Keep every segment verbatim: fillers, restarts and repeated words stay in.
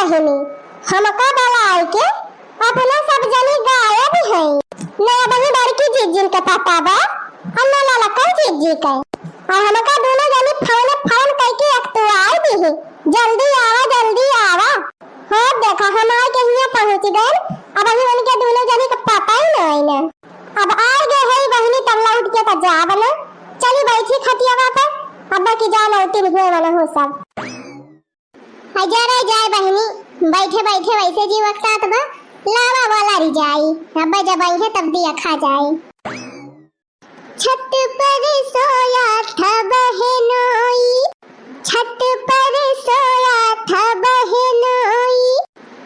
बहिनी, हमका बलाइके अपना सब जनी गायब है। ना अबहीं बड़की जिज्जिन के पता बा, और ना ललका जिज्जी के। और हमका दुनो जनी फोन, फोन कइके अकतुआई दिही, "जल्दी आवा, जल्दी आवा।" हो देखा, हम आइके हियाँ पहुँच गए, अबहीं उनके दुनो जनी के पता ही ना है ना। अब आइ गए है बहिनी, तब लौट के तो जाब ना। चली बैठी खटियावा पर, अब की जान औती नहीं है वाला हो सब। हजारा जाए बहिनी, बैठे बैठे वैसे जी वक्तात बा, लावा वाला रिजाई, अब जब आई है तब दिया खा जाए। छत पर सोया था बहनोई, छत पर सोया था बहनोई,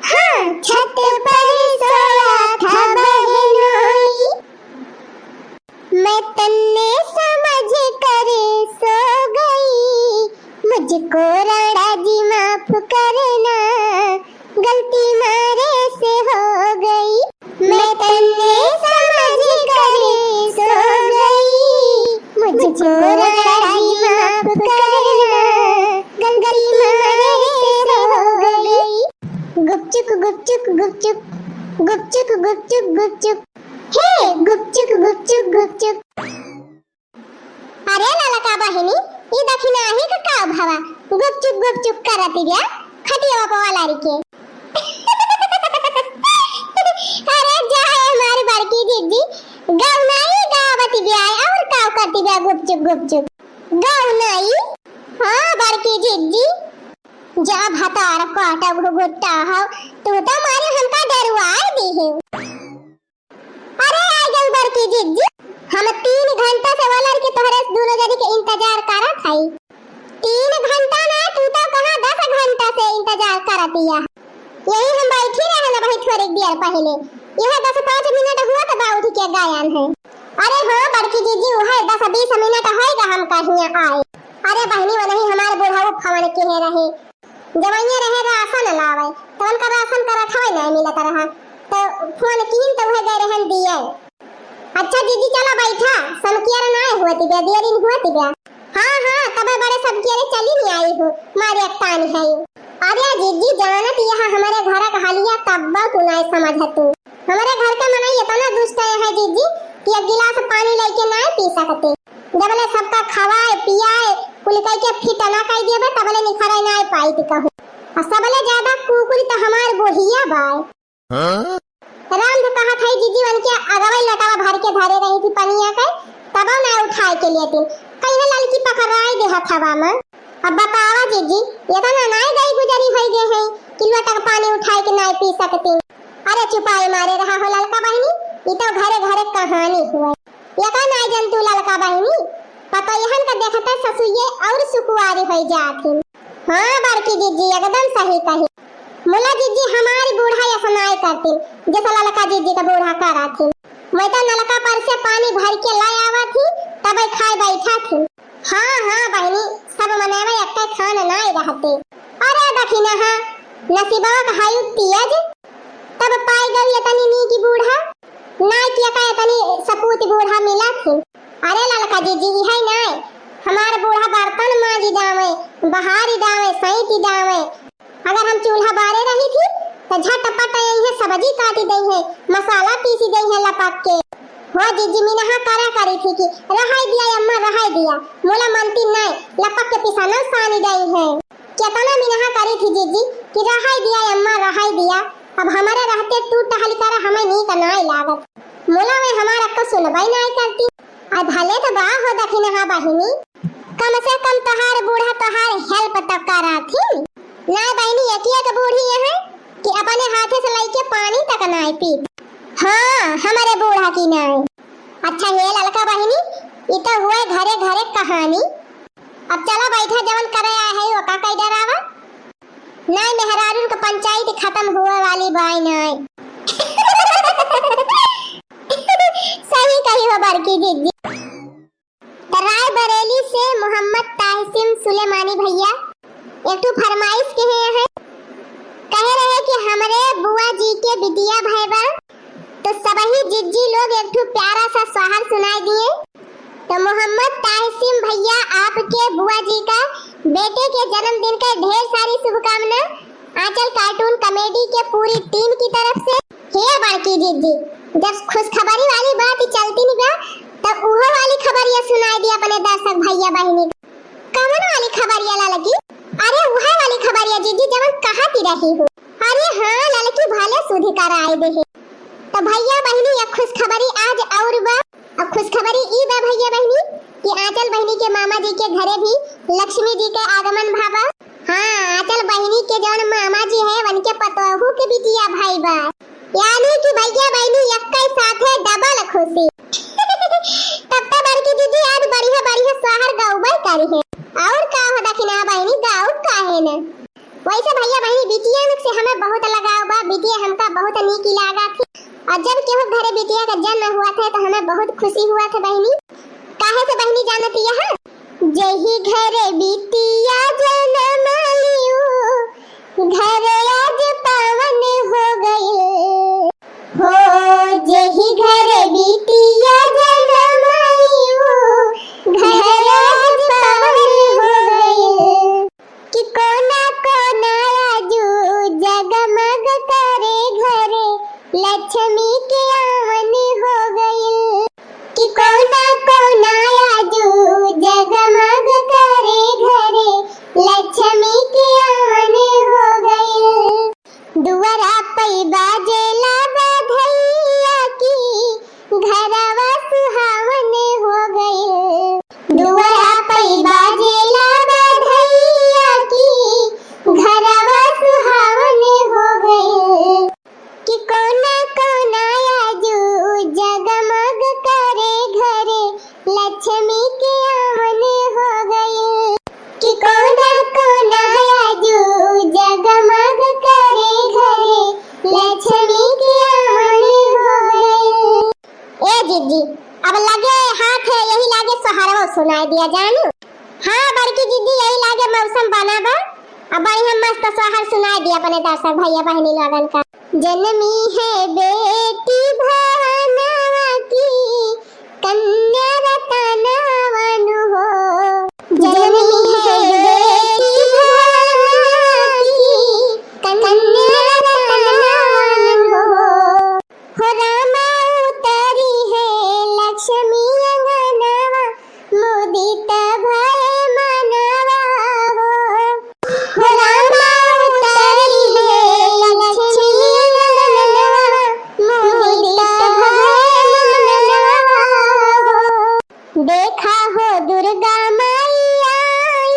हाँ, छत पर सोया था बहनोई। मैं तन्ने समझ कर सो गई, मुझको राणा जी माफ करना, गलती मारे से हो गई। मैं तन्ने समझ कर सो गई, मुझको राणा जी माफ करना, गलती मारे से हो गई। गुपचुक, गुपचुक, गुपचुक, गुपचुक, गुपचुक, गुपचुक। हे, गुपचुक, गुपचुक, गुपचुक। अरे ललका बहिनी, ई दखिनाही का का भवा? गुपचुप गुपचुप करत बिया, खटियावा पर वाला रिके। अरे जा है हमारी बड़की जिज्जी, गौनाई गावत बिया, और का करती बिया गुपचुप गुपचुप? गौनाई? हाँ बड़की जिज्जी, जा भतार काटा घुघुट्टा हो, तू तो मारे हमका डरुआ दी है। अरे आ गई बड़की जिज्जी, हम तीन घंटा से वाला रिके तोहरे दुनो जनी के इंतजार करत हई। तीन घंटा ना, तू तो कहा दस घंटा से इंतजार करत हिया। यही हम बैठी रहे ना वही थोड़ी देर पहले, यह दस पाँच मिनट हुआ तो बा उठ के गायन है। अरे हो बड़की जिज्जी, वह दस बीस मिनट होएगा हम कहिया आए। अरे बहिनी, वो नहीं हमारे बुढ़ऊ फोन किहे रहे, जवइये रहे राशन लावे, तवन का राशन का रखवे नाहीं मिलत रहा, तो फोन कीन तो वह गए रहन दिए। अच्छा जिज्जी चला बैठा, समकियर नाहीं हुआ तिबिया, दिया दिन हुआ तिबिया। हाँ हाँ, तबे बड़े समकियर चली नहीं आई हूँ, मारे अक्तान है। अरे जिज्जी जानत यह हमारे घर का हालिया तब्बा तू नाहीं समझ तू। हमारे घर के मनई इतना दुष्ट है जिज्जी कि एक गिलास पानी लेके नाहीं पी सकते। जबले सबका खवाए पियाए कुल कई के फिट ना कई देबे तबले निखरे नाहीं पाई थी कहूँ। और सबले ज्यादा कुकुरी तो हमार बुढ़िया बाय। हाँ? राम तो कहा था जिज्जी उनके अगवई लोटावा भर के धरे रही थी पनिया के, तबो ना उठाए के लिए थी। कहीं ललकी पकड़ाए दे हथवा में। अब बतावा जिज्जी, इतना नाहीं गई गुजरी होई गए हैं कि लोटा का पानी उठाए के नाहीं पी सकती। अरे चुपाई मारे रहा हो ललका बहिनी, ई तो घरे घरे कहानी हुआ। यका नाहीं जन तू ललका बहिनी, पतोहन का देखते ससुइये और सुकुआरी होई जात ही। हाँ बड़की जिज्जी एकदम सही कही। मुला जिज्जी हमारी बूढ़ा ऐसा नाहीं करती, जैसा ललका जिज्जी का बूढ़ा करा थी। मैं तो नलका पर से पानी भर के ला आवा थी, तब खाए बैठा थी। हाँ हाँ बहिनी, सब मनवा एक खान नाहीं रहते। अरे दखिनहा, नसीबवा का हायु तियज, तब पाई गई इतनी नीक बूढ़ा, नाहीं कि एका इतनी सपूत बूढ़ा मिला थी। अरे ललका जिज्जी, इहै नाहीं, हमार बूढ़ा बर्तन मांजी जावे, बहारी जावे, सैंती जावे। अगर हम चूल्हा बारे रही थी, तो झटपट यही सब्जी काटी दई है, मसाला पीसी दई है लपक के। हो जिज्जी, मिनहा करा करी थी कि रहाई दिया अम्मा, रहाई दिया, मोला मनती नाहीं, लपक के पिसाना सानी दई है। केतना मिनहा करी थी जिज्जी कि रहाई दिया अम्मा, रहाई दिया, अब हमारे रहते तू टहल कर हमें नीक नाहीं लागत। मोला वे हमार अक्का सुनबई नाहीं करती। अब भले तो बा हो दखिनहा बहिनी, कम से कम तोहार बूढ़ा तोहार help तो करा थी। नाहीं बहिनी, एक एक बूढ़ी यहाँ कि अपने हाथे से लइके पानी तक नाहीं पीत। हाँ, हमारे बूढ़ा की नाहीं। अच्छा हे ललका बहिनी, ई तो हुए घरे घरे कहानी। अब चला बैठा, जवन करे आए है ओका कई डरावा। नाहीं, मेहरारून का पंचायत खत्म हुए वाली बाय नाहीं। सही कही हो बड़की दीदी। तो रायबरेली से मोहम्मद ताहसिम सुलेमानी भैया एक ठो फरमाइश के हैं, कहे रहे कि हमरे बुआ जी के बिटिया भय बा, तो सबही जिज्जी लोग एक ठो प्यारा सा सोहर सुनाई दिए। तो मोहम्मद ताहसिम भैया, आपके बुआ जी का बेटे के जन्मदिन का ढेर सारी शुभकामना। आंचल cartoon comedy के पूरी team की तरफ से। हे बड़की जिज्जी, जब खुशखबरी वाली बात ही चलती नहीं बा, तब उहो वाली खबरिया सुनाई दी अपने दर्शक भैया बहिनी। कवन वाली खबरिया ललकी? अरे उहे वाली खबरिया जिज्जी, जवन कहत ही रही हूँ। अरे हाँ ललकी, भले सुधी कराई दे है। तो भैया बहिनी, एक खुशखबरी आज और बा। अब खुशखबरी ई बा भैया बहिनी कि आंचल बहिनी के मामा जी के घरे भी लक्ष्मी जी के आगमन भा बा। हाँ, आंचल बहिनी के जौन मामा जी है, उनके पतोहू के बिटिया भई बा, यानी कि भैया बहिनी एक्के साथे double खुशी। तब तो बड़की दीदी आज बढ़िया बढ़िया सोहर गौबे करी है। और का हो दखिना बहिनी, गाउब काहे न? वैसे भैया बहिनी, बिटिया से हमें बहुत लगाव बा, बिटिया हमका बहुत नीक लागा थी। और जब केहू घरे बिटिया का जन्म हुआ था तो हमें बहुत खुशी हुआ था बहिनी। काहे से बहिनी जानती है? जेही घरे बिटिया जन्म लियो, घर आज पावन हो गइल। हो जेही घरे बिटिया जन्म लियो, घर आज पावन हो गइल। कि कोना कोना आजू जगमग करे घरे, लक्ष्मी के आवन हो गइल। कि कोना कोना आजू जगमग करे घरे, लक्ष्मी के आवन हो गइल। दुआरा पै बाजेला बधैया की, घरवा सुहावन हो गइल। दुआरा पै बाजेला बधैया की, घरवा सुहावन हो गइल। कि कोना कोना आजू जगमग करे घरे, लक्ष्मी के आवन हो गइल। कि कोना कोना आजू जगमग करे घरे, लक्ष्मी के आवन हो गइल। ए जिज्जी, अब लगे हाथ है, यही लागे सोहरवा सुनाई दिया जानू। हाँ बड़की जिज्जी, यही लागे मौसम बना बा, अब बढ़िया मस्त सोहर सुनाई दिया अपने दर्शक भैया बहिनी लोगन का। जनमी है बेटी भवनवा की, कन्या रतनवा नु हो। जनमी है बेटी भवनवा की, कन्या रतनवा नु हो। हो रामा उतरी है लक्ष्मी अंगनवा, मुदित भय मनवा हो। हो रामा उतरी है लक्ष्मी अंगनवा, मुदित भय मनवा हो। देखा हो दुर्गा माई आई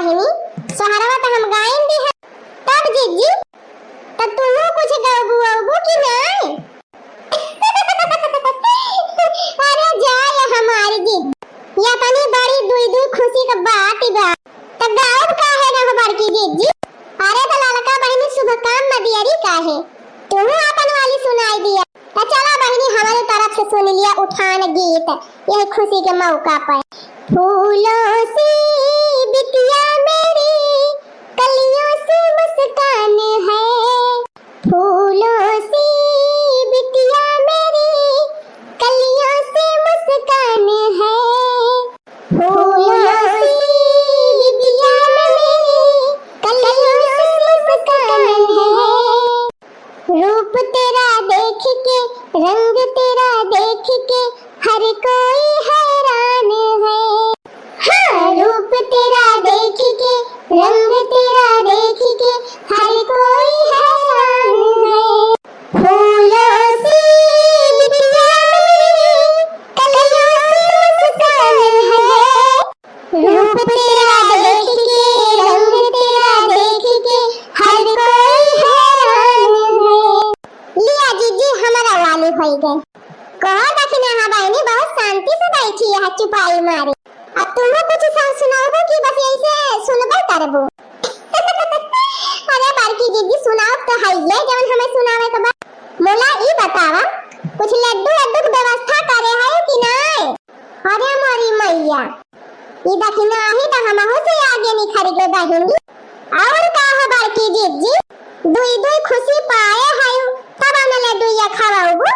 सोहरवा त हम गाइन दिहे, तब जीजी, त तुहू कुछ गउबू अउबू कि नाई? अरे जा ये हमारी जीजी, ये अपनी बड़ी दुई दुई खुशी क बात बा, त गाउब काहे ना हो बड़की जीजी? अरे त ललका बहिनी शुभ काम में दियरी काहे, तुहू अपन वाली सुनाई दिया। त चला बहिनी, हमरे तरफ से सुन लिया उठान गीत यही खुशी के मौका पर। फूलों सी बिटिया मेरी, कलियों से मुस्कान है। फूलों सी बिटिया मेरी, कलियों से मुस्कान है। फूलों सी बिटिया मेरी, कलियों से मुस्कान है। रूप तेरा देख के, रंग तेरा देख के, हर कोई हैरान है। हाँ, रूप तेरा देख के, रंग तेरा देख के, हर कोई हैरान है। फूलों सी बिटिया मेरी, कलियों से मुस्कान है। रूप तेरा देख के, रंग तेरा देख के, हर कोई हैरान है। लिया जीजी, हमरा वाली होई गए। कहो दखिनहा बहिनी, बहुत शांति से बैठी है चुपाई मारे। अब तुमहू कुछ सा-, सुनाओगे कि बस ऐसे सुनबे करबो? अरे बड़की जीजी, सुनाओ तो है ये, जवन हमें सुनावे के बा। मोला ई बतावा, कुछ लड्डू लड्डू की व्यवस्था करे है कि नाई? अरे मोरी मैया, ई दखिनही त हमहू से आगे निखर गए बहिनी। और का हो बड़की जीजी, दुई दुई खुशी पाए हयू, तब हमने लड्डू ये खवाऊबू।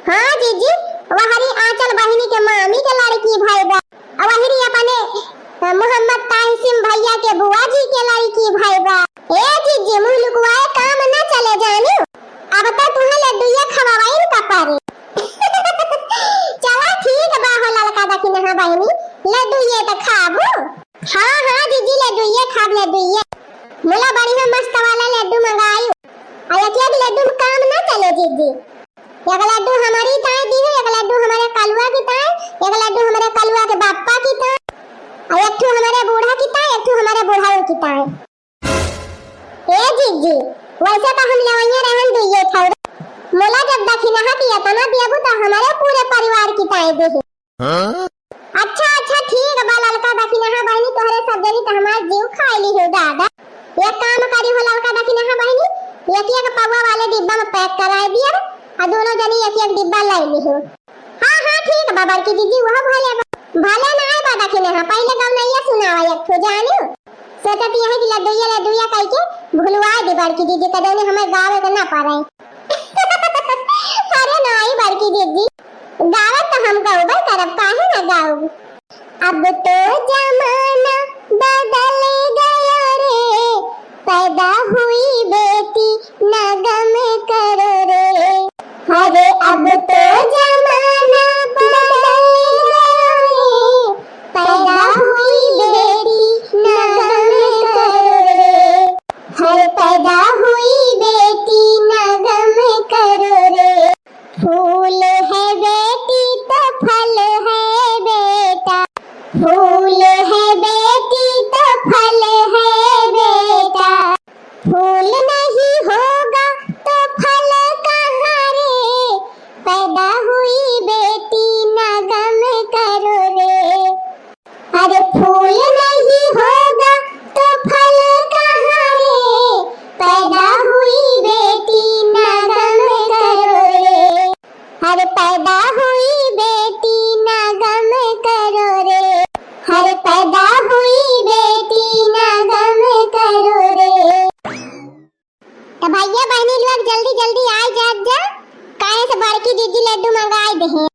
हाँ जीजी, वहरी आंचल बहिनी के मामी के लड़की भई बा, और वहरी अपने, अ, मोहम्मद ताहिसिम भैया के बुआ जी के लड़की भई बा। ए जीजी, मुँह लुकवाए काम न चले जानी, अब तो तुहे लड्डू ये खवाइन का परे। चला ठीक बा हो ललका दखिनहा बहिनी, लड्डू ये त खाबू। हाँ, हाँ, जीजी, लड्डू ये खाब, लड्डू ये। मोला बढ़िया मस्त वाला लड्डू मंगाई। आ एक, एक लड्डू में काम ना चले, जीजी। एक लड्डू हमारी ताई दी है, एक लड्डू हमारे कलुआ की ताई, एक लड्डू हमारे कलुआ के बापा की ताई, आ एक ठो हमारे बूढ़ा की ताई, एक ठो हमारे बुढ़ऊ की ताई। ए जीजी, वैसे तो हम लेवइया रहन दुइये ठौर। मोला जब दखिनहा की इतना दियबू तो हमारे पूरे परिवार की ताई देही। हाँ? अच्छा, अच्छा, ठीक बा ललका दखिनहा बहिनी, तोहरे सब जनी तो हमार जीव खाई ली हो दादा। एक काम करी हो ललका दखिनहा बहिनी, एक एक पौवा वाले डिब्बा में पैक कराए दिया, आ दोनों जनी एक एक डिब्बा लाई ली हो। हाँ, हाँ, ठीक बा बड़की जीजी, वह भले बा। भले ना आए बा दखिनहा, पहले गवनैया सुनावा एक ठो जानियो। सोचत यही कि लड्डूया, लड्डूया कह के भुलवा दे बड़की जीजी, कदे ने हमें गावे के ना पड़े। अरे नाई बड़की जीजी, गावत तो हम गौबे करब, काहे ना गाउब? अब तो जमाना बदल गया रे, पैदा हुई बेटी ना गम करो रे। अरे अब तो जमाना बदल गया रे, पैदा हुई बेटी ना गम करो रे। हर पैदा हुई बेटी ना गम करो रे। फूल है बेटी तो फल है बेटा, फूल है बेटी तो फल है बेटा। फूल नहीं होगा तो फल कहाँ रे, पैदा हुई बेटी ना गम करो रे। अरे फूल नहीं होगा तो फल कहाँ रे, पैदा हुई बेटी ना गम करो रे। अरे पैदा हुई बेटी ना गम करो रे, अरे पैदा हुई बेटी ना गम करो रे। तो भैया बहनी लोग जल्दी जल्दी आइ जात जा, काहे से बड़की जीजी लड्डू मंगाइ देहे।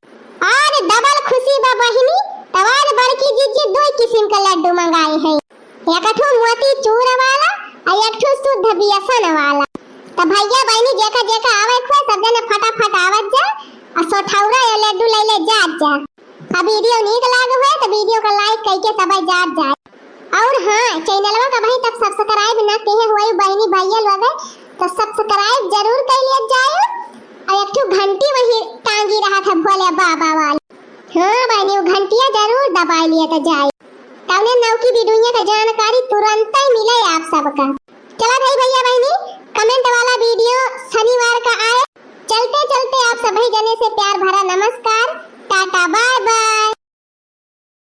और डबल खुशी बा बहिनी, तब आज बड़की जीजी दो किस्म के लड्डू मंगाए हैं, एक ठो मोती चूर वाला और एक ठो शुद्ध बेसन वाला। तो भैया बहनी जेका जेका आवे खोए सब जने फटाफट आवत जा और सोठौरा या लड्डू ले ले जात जा। आ वीडियो नीक लाग होए तो वीडियो का लाइक कइके सबइ जात जाए। और हाँ, चैनलवा का अबहीं तक सब्सक्राइब ना किहे होए बहिनी भैया लोग, तो सब्सक्राइब जरूर कइ लिया जाए। और एक ठो घंटी वही टांगी रहत है भोले बाबा वाली। हाँ बहिनी, वो घंटिया जरूर दबाइ लिया तो जाए। तौने नौकी वीडियो का जानकारी तुरंत ही मिले आप सबका। चला भाई, भैया बहनी, comment वाला वीडियो